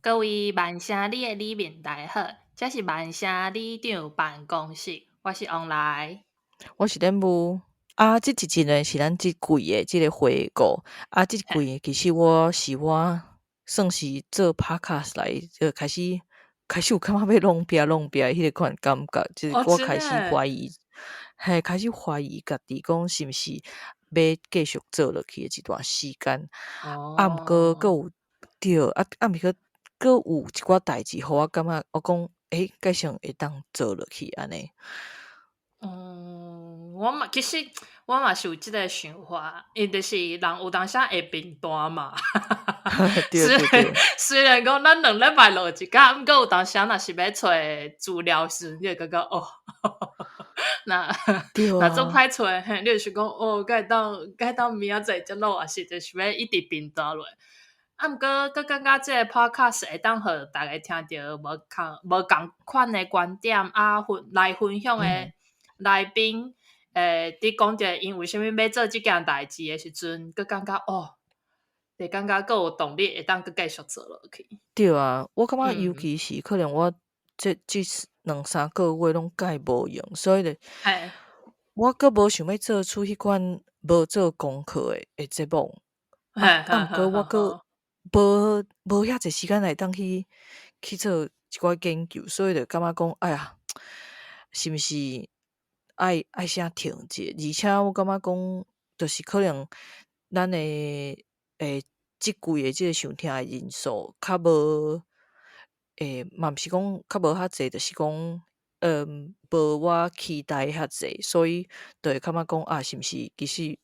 各位萬聲里的里民大家好，這是萬聲里長辦公室，我是王來，我是連武。啊，這一集呢是咱這季的這個回顧。啊，這季其實我是我算是做 podcast 來就開始有感覺欲弄煏弄煏彼個款感覺，就是我開始懷疑，嘿，開始懷疑家己講是毋是欲繼續做落去的一段時間。啊，毋過閣有對，啊啊，毋過閣有一寡代誌，予我感覺我講，欸，繼續會當做落去按呢。嗯，我嘛其實我嘛是有這個想法，因就是人有當時會貧惰嘛。對對對。雖然講咱2禮拜錄一工，毋過有當時若是欲揣資料時，你會感覺哦，那若足歹揣，嘿，你就是講哦，敢會當明仔載才錄，抑是就是欲一直貧惰落。啊，毋過閣感覺這個 podcast 會當予逐家聽著無仝款的觀點啊，來分享的來賓，佇講著𪜶為啥物欲做這件代誌的時陣，閣感覺哦，會感覺閣有動力，會當閣繼續做落去。對啊，我感覺尤其是可能我這兩三個月攏蓋無閒，所以咧，我閣無想欲做出彼款無做功課的節目。啊，毋過我閣無遐濟時間來當去做一寡研究，所以就感覺講，哎呀，是毋是愛先停一下？而且我感覺講，就是可能咱的這季的這個收聽的人數較無，嘛毋是講較無較濟，就是講，無我期待遐濟，所以就會感覺講啊，是毋是其實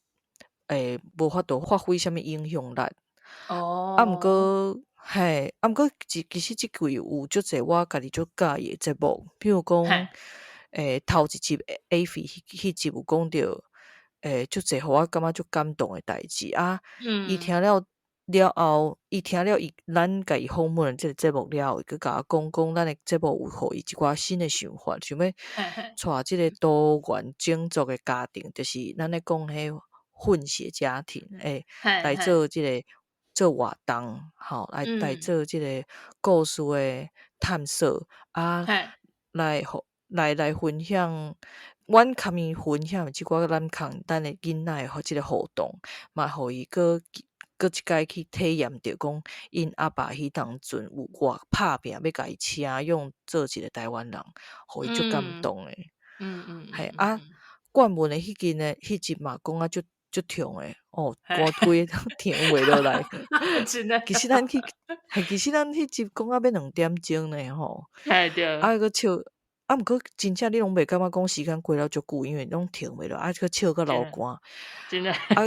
無法度發揮啥物影響力？啊，毋過嘿，啊，毋過其實這季有足濟我家己足佮意的節目，比如講，頭一集 Avi 彼集有講著，足濟予我感覺足感動的代誌啊。伊聽了了後，伊聽了伊咱共伊訪問這個節目了後，伊閣共我講講咱的節目有予伊一寡新的想法，想欲帶這個多元種族的家庭，就是咱咧講彼混血家庭，來做這個做活動，吼，來做這個故事的探索，啊，來予來分享，阮共伊分享這寡咱共咱的囡仔的這個互動，嘛予伊閣一擺去體驗著講，𪜶阿爸彼當陣有偌拍拚欲共伊請養做一個台灣人，予伊足感動的。嘿，啊，冠文的彼間的彼集嘛講啊足足痛的，哦，我規个停袂落來。其實咱彼，嘿，其實咱彼集講到欲2點鐘呢吼。嘿對。啊，閣笑，啊，毋過真正你攏袂感覺講時間過了足久，因為攏停袂落，啊，閣笑閣流汗。真的。啊，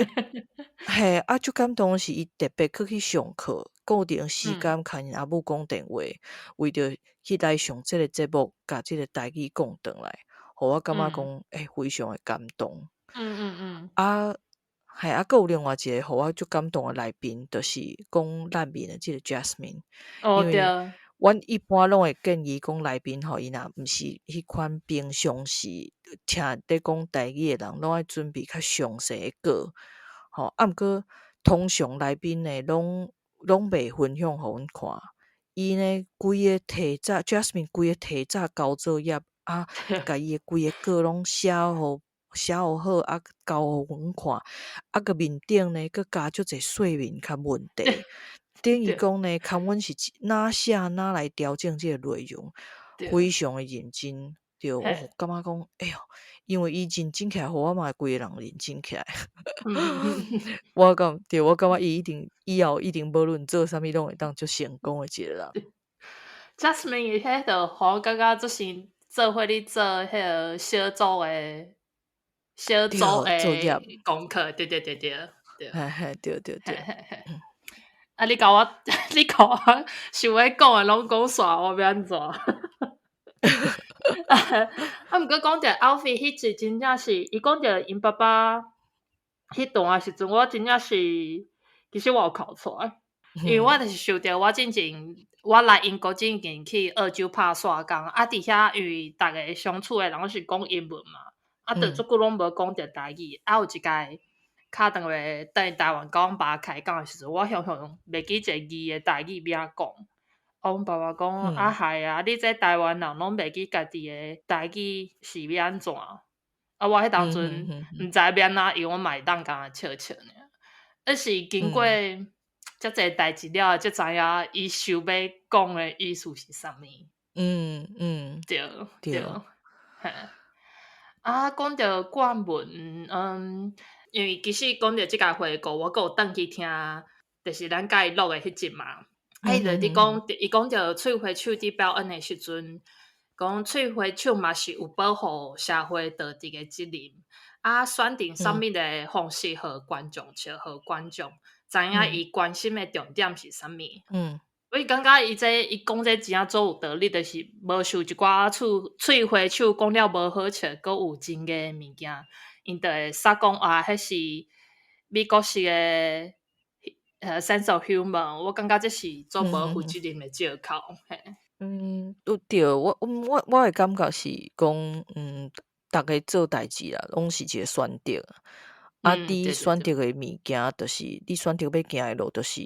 嘿，啊，足感動的是伊特別閣去上課，固定時間共𪜶阿母講電話，為著去來上這個節目，共這個台語講轉來，予我感覺講，欸，非常的感動。啊，嘿，啊，閣有另外一個予我足感動的來賓，就是講難民的這個 Jasmine。因為阮一般攏會建議講來賓吼，伊若毋是彼款平常時聽咧講台語的人，攏愛準備較詳細的稿，吼。啊，毋過通常來賓呢，攏袂分享予阮看。伊呢，規個提早 Jasmine 規個提早交作業，啊，共伊的規個稿攏寫予好，啊，交予阮看，啊，閣面頂呢，閣加足濟說明佮問題。等於講呢，共阮是哪寫哪來調整這個內容，非常的認真。對，我感覺講，哎喲，因為伊認真起來，予我嘛規個人認真起來。我感對，我感覺伊一定以後一定無論做啥物攏會當足成功的一個人。 Jasmine 伊彼就予我感覺就是做伙咧做彼個小組的功課，對對對對對。嘿嘿，對對對。啊！你共我想欲講的攏講煞，我欲按怎？啊，毋過講著 Alfie 彼集真正是，伊講著𪜶爸爸彼段時陣，我真正是其實我有哭出來，因為我就是想著我進前我來英國進前去澳洲拍煞工，啊，佇遐因為逐个相處的人攏是講英文嘛，啊，就足久攏無講著台語，啊，有一擺敲電話轉去台灣共阮爸開講的時陣，我雄雄袂記一個字的台語欲按怎講，哦，阮爸爸講啊，係啊，你這台灣人攏袂記家己的台語是欲按怎？啊，我彼當陣毋知欲按怎，因為我嘛會當共笑笑爾。啊是經過遮濟代誌了後，才知影伊想欲講的意思是啥物。對對。嘿。啊，講著冠文，因為其實講著這个回顧，我閣有轉去聽，就是咱佮伊錄的彼集嘛。啊，伊就佇講，伊講著喙花手佇表演的時陣，講喙花手嘛是有保護社會道德的責任。啊，選定啥物的方式予觀眾笑，予觀眾知影伊關心的重點是啥物。我感覺伊這伊講這真正足有道理，就是無受一寡喙花手講了無好笑，閣有爭議的物件，𪜶就會煞講啊，彼是美國式的sense of humor。我感覺這是足無負責任的借口。嘿。嗯，都對，我的感覺是講，逐家做代誌啦，攏是一個選擇。啊，你選擇的物件，就是你選擇欲行的路，就是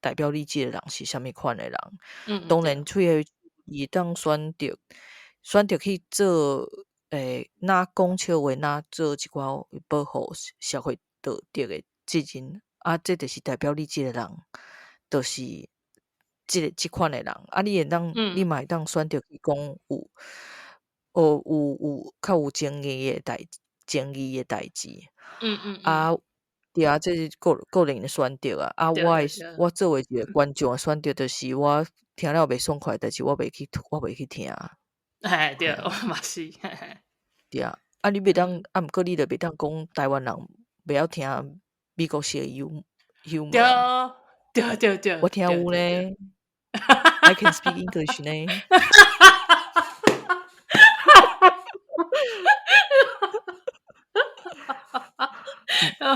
代表你這個人是啥物款的人。當然，喙花伊會當選擇去做，若講笑話，若做一寡保護社會道德的責任。啊，這就是代表你這個人，就是這款的人。啊，你會當，你嘛會當選擇去講有，哦，有較有爭議的代誌。啊，對啊，這是個人的選擇啊。啊，我作為一個觀眾的選擇，就是我聽了袂爽快，但是我袂去聽。嘿，對，我嘛是。對啊，啊，你袂當，啊，毋過你就袂當講台灣人袂曉聽美國式的 humor。對對對。我聽有呢。I can speak English 呢。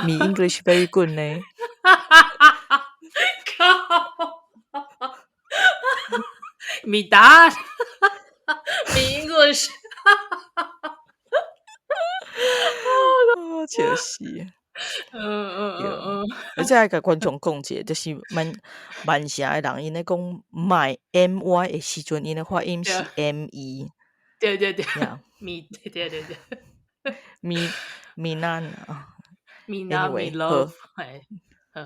Me English very good 呢。靠！Me dad. Me English. 笑死！而且愛共觀眾講一下，就是曼城的人，𪜶咧講 my M Y 的時陣，𪜶的發音是 M E。對對對。Me 對對對。 Me me none 啊。 Me not me love。好，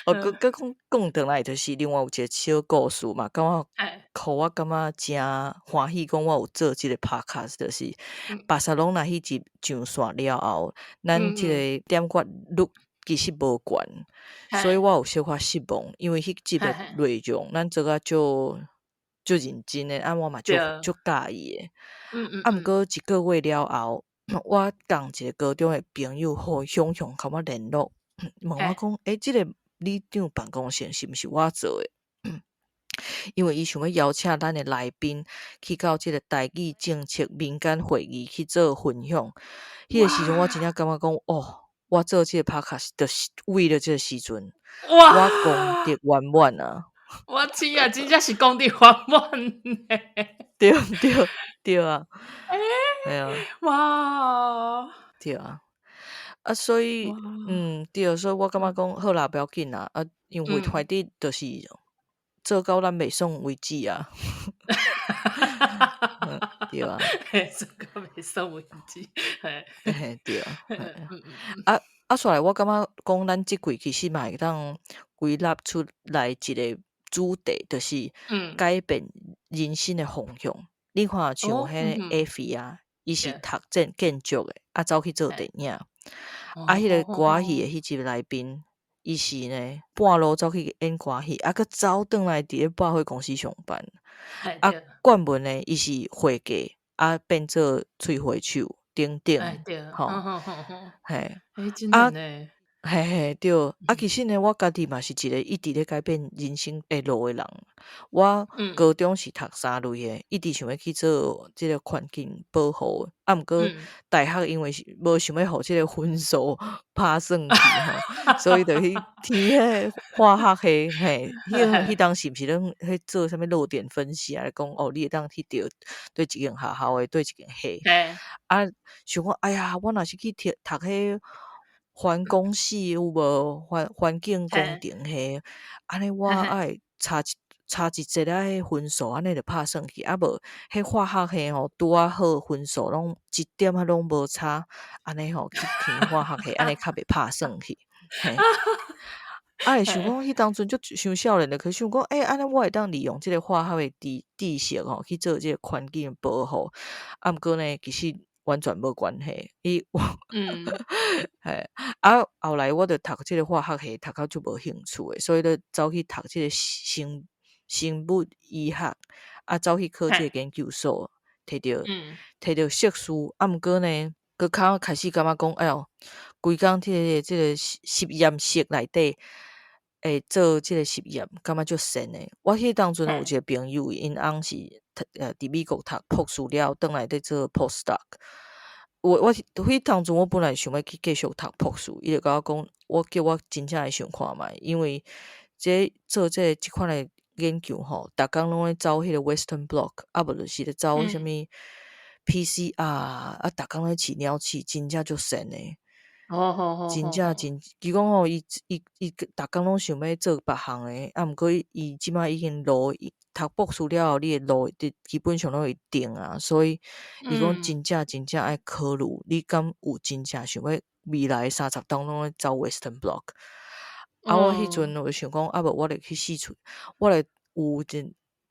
哦，閣講講轉來，就是另外有一個小故事嘛，感覺予我感覺誠歡喜，講我有做這個 podcast，就是巴塞隆納彼集上線了後，咱這個點閱率其實無懸，所以我有小可失望，因為彼集的內容咱做甲足認真的，啊，我嘛足佮意的。啊，毋過一個月了後，我仝一個高中的朋友好雄雄共我聯絡，問我講：欸，這個里長辦公室是毋是我做的？因為伊想欲邀請咱的來賓去到這個台語政策民間會議去做分享。彼個時陣我真正感覺講，哦，我做這個 podcast 就是為了這個時陣，我功德圓滿啊！我知啊，真正是功德圓滿呢。對對對啊！欸，啊！哇！對啊！啊，所以，對，所以我感覺講好啦，不要緊啦，啊，因為反正就是做到咱袂爽為止啊。對啊。做到袂爽為止。嘿，對啊。啊啊，煞來我感覺講咱這季其實嘛會當歸納出來一個主題，就是改變人生的方向。你看像彼個 Effie 啊，伊是讀建築的，啊走去做電影。啊，彼個歌仔戲的彼集來賓，伊是呢半路走去演歌戲，啊，閣走轉來佇咧百貨公司上班。啊，冠文呢，伊是會計，啊變做喙花手等等，吼，嘿，啊。嘿嘿，對，啊，其實呢，我家己嘛是一個一直咧改變人生的路的人。我高中是讀三類的，一直想欲去做這個環境保護，啊，毋過大學因為是無想欲予這個分數拍算去吼，所以就去填彼個化學系，嘿，彼當時毋是攏彼做啥物落點分析啊，講哦，你會當去著對一間學校的，對一間系。啊，想講，哎呀，我若是去讀彼環工系有無？環境工程系，按呢我愛差一節仔彼分數，按呢就拍算去，啊無彼化學系吼拄仔好分數攏一點仔攏無差，按呢吼去填化學系，按呢較袂拍算去。嘿，啊會想講彼當陣足傷少年的，可想講，欸，按呢我會當利用這个化學的知識吼去做這个環境保護。啊，毋過呢，其實完全無關係。伊，嘿，啊，後來我就讀這个化學系，讀到足無興趣的，所以就走去讀這个生物醫學，啊，走去考這个研究所，摕著碩士。啊，毋過呢，閣較開始感覺講，哎喲，規工這个實驗室內底會做這个實驗，感覺足仙的。我彼當陣有一個朋友，𪜶翁是讀佇美國讀博士了後，轉來佇做 postdoc。我彼當陣我本來想欲去繼續讀博士，伊就共我講，我叫我真正來想看覓，因為這做這個這款的研究吼，逐工攏咧走彼个 Western blot，啊無就是咧走啥物 PCR 啊，逐工咧飼鳥鼠，真正足仙的。真正真，伊講吼，伊逐工攏想欲做別項的，啊，毋過伊這擺已經路讀博士了後，你的路基本上攏會定啊，所以伊講真正真正愛考慮，你敢有真正想欲未來30冬攏咧走 Western blot？啊，我彼陣我就想講，啊無我就去試出，我就有一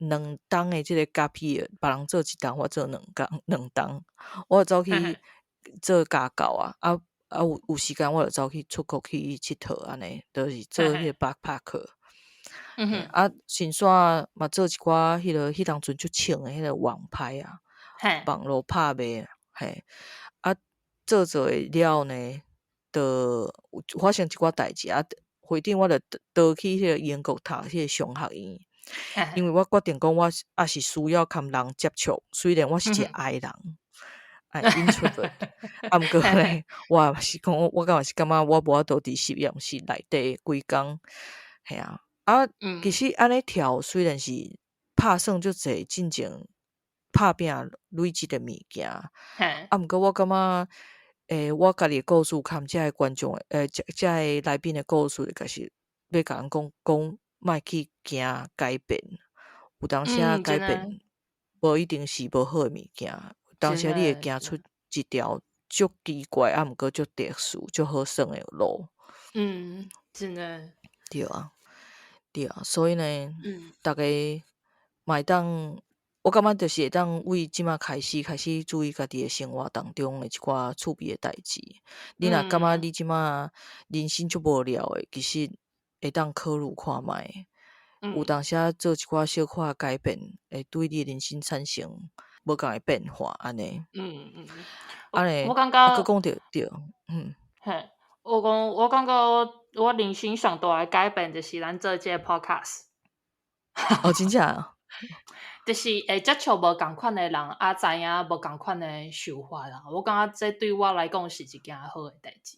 2冬的這个 gap year，別人做一冬，我做兩工2冬，我就走去做家教啊，啊有時間我就走去出國去𨑨迌按呢，就是做彼个 backpacker。啊，順紲嘛做一寡彼个彼當陣足衝的彼个網拍啊，網路拍賣，嘿，啊做做了呢，就有發生一寡代誌啊，回轉我就倒去彼个英國讀彼个商學院，因為我決定講我抑是需要共人接觸，雖然我是一个 I 人，哎 introvert，啊毋過呢，我也是講，我敢若是感覺我無法度佇實驗室內底規工，嘿啊，啊，其實按呢跳雖然是拍算足濟進前拍拚累積的物件，啊，毋過我感覺，我家己的故事含遮个觀眾，遮个來賓的故事，就是欲共人講講，莫去驚改變，有當時仔改變無一定是無好的物件，有當時你會行出一條足奇怪，啊，毋過足特殊、足好耍的路。嗯，真的。對啊，對啊，所以呢，逐家嘛會當，我感覺就是會當為這擺開始開始注意家己的生活當中的一寡趣味的代誌。你若感覺你這擺人生足無聊的，其實會當考慮看覓。有當時仔做一寡小可的改變，會對你的人生產生無仝的變化，按呢。按呢，我感覺啊，閣講著對，嗯。嘿，我講我感覺我人生上大的改變就是咱做這个 podcast。哦，真正啊？就是會接觸無仝款的人，啊，知影無仝款的想法啦。我感覺這對我來講是一件好的代誌。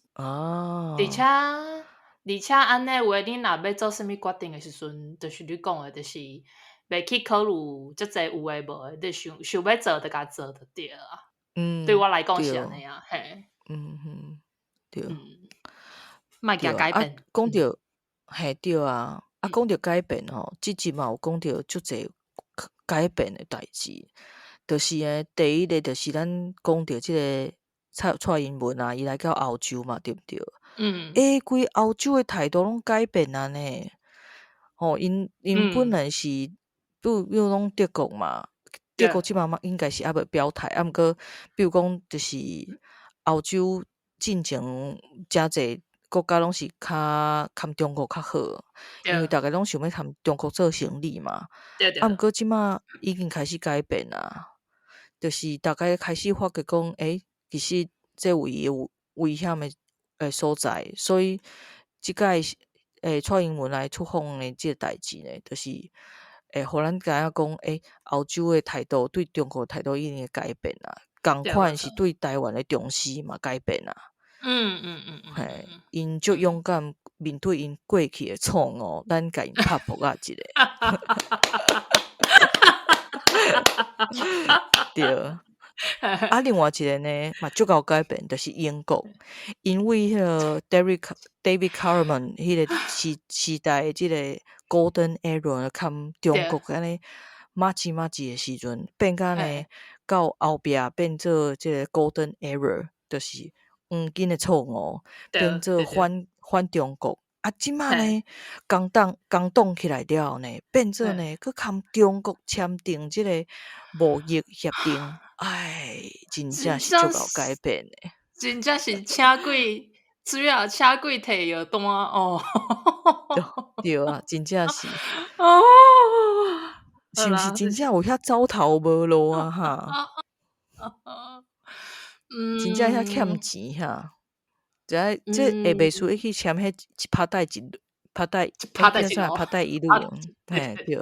而且按呢話，你若欲做啥物決定的時陣，就是你講的，就是袂去考慮遮濟有的無的，你想想欲做就共做就對啊。對我來講是按呢啊，嘿。嗯哼，對。莫驚改變。講著，嘿，對啊，啊，講著改變吼，這集嘛有講著足濟改變的代誌，就是呢，第一个就是咱講著這个蔡英文啊，伊來到歐洲嘛，對毋對？欸，規歐洲的態度攏改變啊呢。吼，𪜶本來是，比如講德國嘛，德國這擺嘛應該是猶未表態，啊，毋過比如講就是歐洲進前誠濟國家攏是較含中國較好，因為逐家攏想欲含中國做生理嘛。啊，毋過這擺已經開始改變啊，就是逐家開始發覺講，欸，其實這位有危險的所在，所以這擺蔡英文來出訪的這个代誌呢，就是會予咱知影講，欸，歐洲的態度對中國態度已經會改變啊，仝款是對台灣的重視嘛改變啊。嘿，𪜶足勇敢面對𪜶過去的錯誤，咱共𪜶拍噗仔一下。對。啊，另外一个呢，嘛足𠢕改變，就是英國，因為彼个 David Cameron 彼个時代的這個 Golden Era 含中國按呢麻吉麻吉的時陣，變甲呢到後壁變做這個 Golden Era，就是黃金的錯誤，變做反中國。啊，這馬呢，工黨起來了後呢，變做呢，閣含中國簽訂這個貿易協定，唉，真正是足𠢕改變的。真正是請鬼，主要請鬼提藥單哦。對啊，真正是。哦，是毋是真正有遐走投無路啊？哈。真正遐欠錢哈。這會袂輸會去簽彼一拍帶一拍帶，拍帶一路，拍帶一路，嘿對。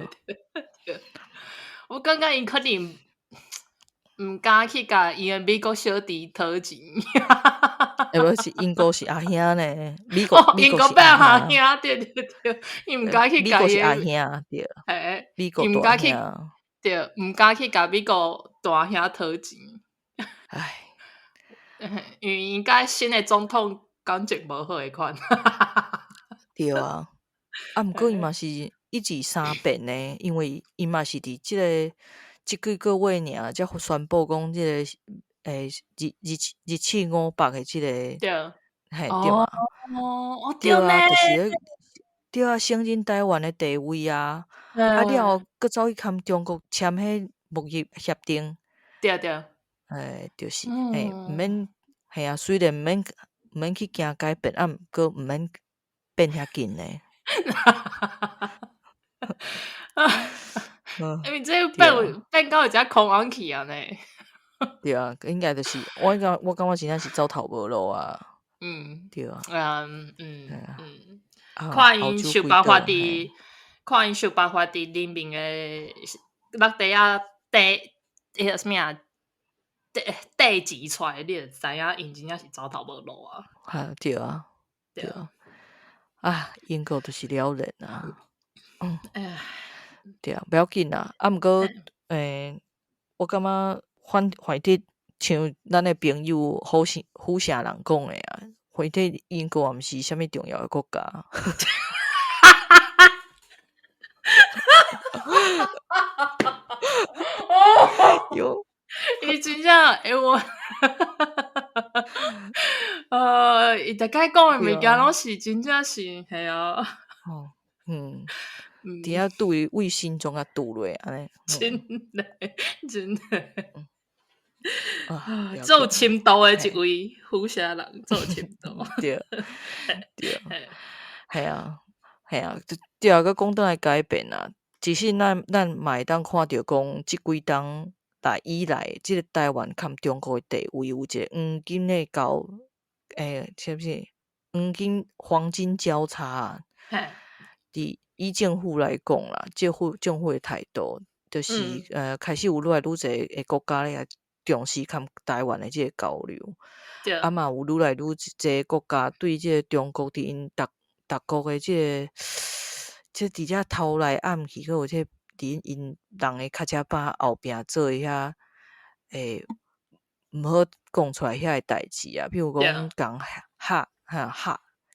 我感覺𪜶可能毋敢去共伊的美國小弟討錢。欸，無是英國是阿兄呢，美國英國變阿兄，對對對，伊毋敢去共伊阿兄對，嘿，美國毋敢去，對，毋敢去共美國大兄討錢。唉。因為應該新的總統感情無好的款。對啊，啊，毋過伊嘛是一舉三變呢，因為伊嘛是佇這个這幾個月爾才宣布講這个2.7500的這個，對，嘿，對啊，哦，對啊，就是咧，對啊，承認台灣的地位啊，啊了後，閣走去含中國簽彼貿易協定，對對，欸，就是，欸，毋免。嘿啊，雖然毋免去驚改變，啊，毋過毋免變遐緊呢。因為這變到一隻空翁去啊呢。對啊，應該就是我感覺真正是走投無路啊。嗯，對啊。嗯嗯嗯，看𪜶想辦法佇，看𪜶想辦法佇人民的目底仔底，彼个啥物啊？地錢出來，你就知影𪜶真正是走投無路啊！哈，對啊，對啊，啊，英國就是了然啊，嗯，對啊，無要緊啦，啊，毋過，欸，我感覺反正像咱的朋友好成人講的啊，反正英國也毋是啥物重要的國家。喲。伊真正欸我，伊逐擺講的物件攏是真正是，嘿啊。哦，嗯，佇遐對為心臟啊拄落按呢。真的，真的。啊，足有深度的一位府城人，足有深度。對，對，嘿啊，嘿啊，對啊，閣講轉來改變啊，其實咱嘛會當看著講，這幾冬來以來，這个台灣含中國的地位有一個黃金的交，欸，是毋是黃金交叉啊？佇以政府來講啦，政府的態度，就是，開始有愈來愈濟的國家咧重視含台灣的這个交流，啊嘛有愈來愈濟國家對這個中國佇𪜶逐國的這个，這佇遮偷來暗去，閣有這個佇𪜶人的跤車板後壁做遐，欸，毋好講出來遐个代誌啊，比如講共黑哈黑，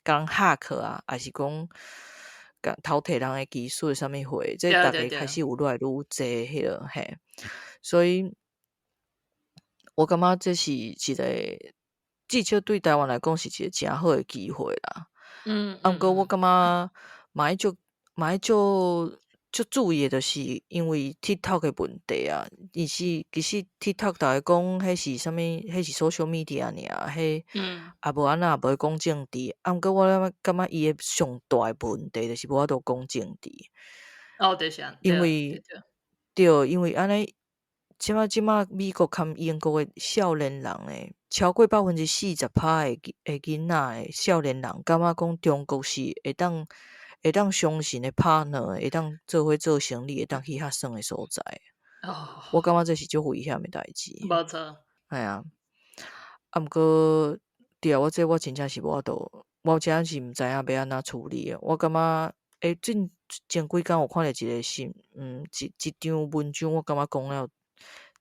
共黑客啊，抑是講共偷提人的技術啥物貨，這逐家開始有愈來愈濟彼个嘿，所以我感覺這是一個至少對台灣來講是一個誠好的機會啦。啊，毋過我感覺嘛愛足嘛愛足足注意的，就是因為 TikTok 的問題啊。伊是其實 TikTok 逐家講彼是啥物，彼是 social media 爾，彼也無按怎無講政治。啊，毋過我感覺伊的上大的問題就是無法度講政治。哦，就是按因為對，因為按呢，這馬美國含英國的少年人呢，超過40%的囡仔的少年人，感覺講中國是會當相信的 partner，會當做伙做生意，會當去較耍的所在。哦，我感覺這是足危險的代誌。無錯。嘿啊，啊，毋過對啊，我這我真正是無法度，我真正是毋知影欲按怎處理。我感覺，欸，前前幾工有看著一個新，一張文章，我感覺講了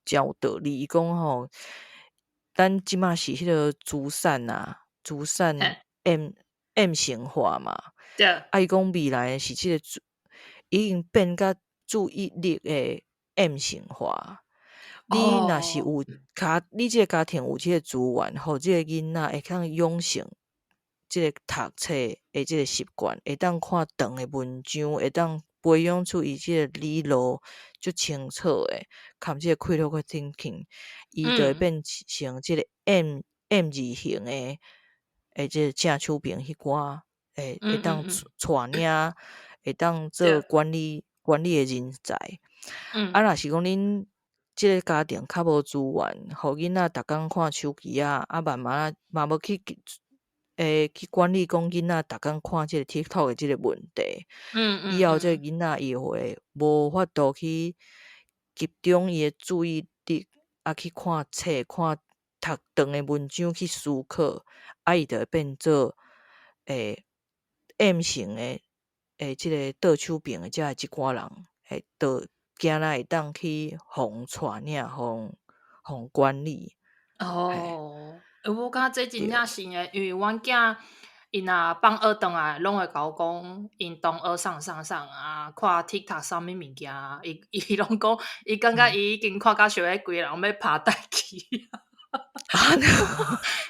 誠有道理。伊講吼，咱這馬是彼个資產啊，資產 M 型化嘛。啊，伊講未來是這個已經變甲注意力的 M 型化。你若是有家，你這個家庭有這個資源，予這個囡仔會當養成這個讀冊的這個習慣，會當看長的文章，會當培養出伊這個理路足清楚的，含這個 critical thinking，伊就會變成這個 M 字型的，的這個正手邊彼寡，會當帶領，會當做管理的人才。啊，若是講恁這個家庭較無資源，予囡仔逐工看手機仔，啊，慢慢仔嘛無去管理講囡仔逐工看這個 TikTok 的這個問題。以後這個囡仔伊會無法度去集中伊的注意力，啊，去看冊、看讀長的文章去思考，啊，伊就會變做M 型的這個倒手邊的遮的這寡人，就驚來會當去予人帶領，予人管理。哦，我感覺這真正是的，因為阮囝𪜶若放學轉來，攏會共我講，𪜶同學啥啥啥啊，看 TikTok 啥物物件，伊伊攏講，伊感覺伊已經看甲想欲規个人欲拍呆去。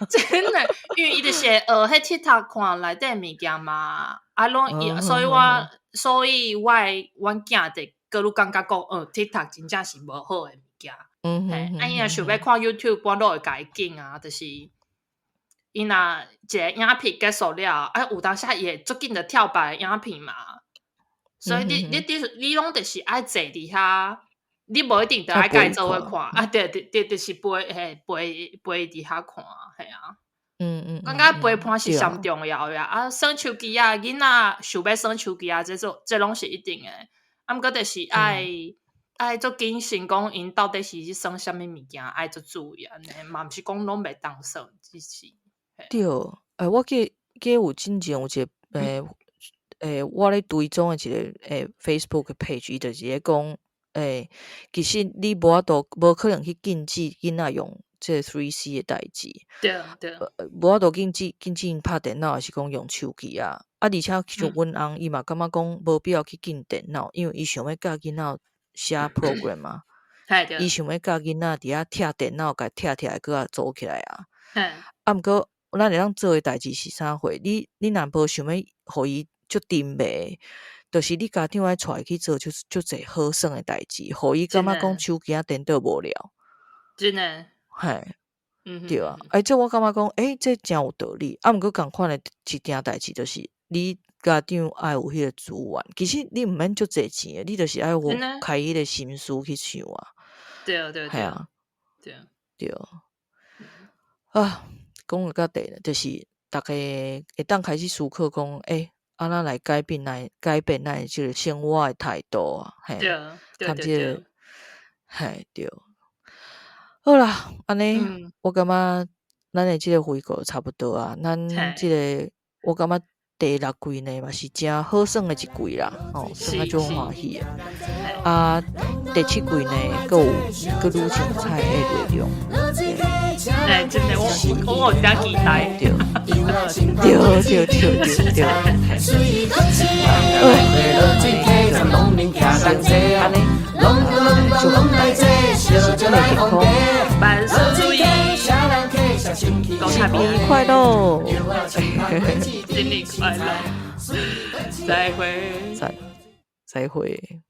真的，因為伊就是會學彼 TikTok 看內底物件嘛，啊，攏伊，所以我的阮囝就閣愈感覺講，TikTok 真正是無好的物件。啊，伊若想欲看 YouTube，我攏會共伊禁啊，就是伊若一个影片結束了，啊，有當時伊會足緊就跳別个影片嘛，所以你攏就是愛坐佇遐，你無一定著愛共伊做伙看，啊，對對對，就是陪嘿陪陪佇遐看，嘿啊。感覺陪伴是上重要的啊！耍手機仔，囡仔想欲耍手機仔，這攏是一定的。啊，毋過就是愛足謹慎，講𪜶到底是咧耍啥物物件，愛足注意按呢，嘛毋是講攏袂當耍，只是。對，我記有進前有一個我咧追蹤的一個Facebook 的 page，伊就是咧講，其實你無法度，無可能去禁止囡仔用這個 3C 的代誌。無法度禁止𪜶拍電腦，抑是講用手機啊。啊，而且像阮翁伊嘛感覺講無必要去禁電腦，因為伊想欲教囡仔寫 program 啊。伊想欲教囡仔佇遐拆電腦，共拆拆來閣共組起來啊。啊，毋過咱會當做的代誌是啥貨？你若無想欲予伊足沉迷，就是你家長愛帶伊去做足足濟好耍的代誌，予伊感覺講手機仔顛倒無聊。真的。嘿，對啊，這我感覺講，這誠有道理。啊，毋過仝款的一件代誌就是，你家長愛有彼個資源，其實你毋免足濟錢的，你就是愛有開彼個心思去想啊。對。係啊。對。啊，講到底就是逐家會當開始思考講，按怎來改變咱的這個生活的態度啊？嘿，含這個，嘿，對。好啦，按呢，我感覺咱的這個回顧差不多啊。咱這個我感覺第六季呢嘛是誠好耍的一季啦，吼，耍甲足歡喜的。啊，第七季呢，閣有閣愈精彩的內容。真的，我有點期待。對，對對對對對。按呢，祝身體健康，萬事如意，新年快樂，新年快樂，再會，再會。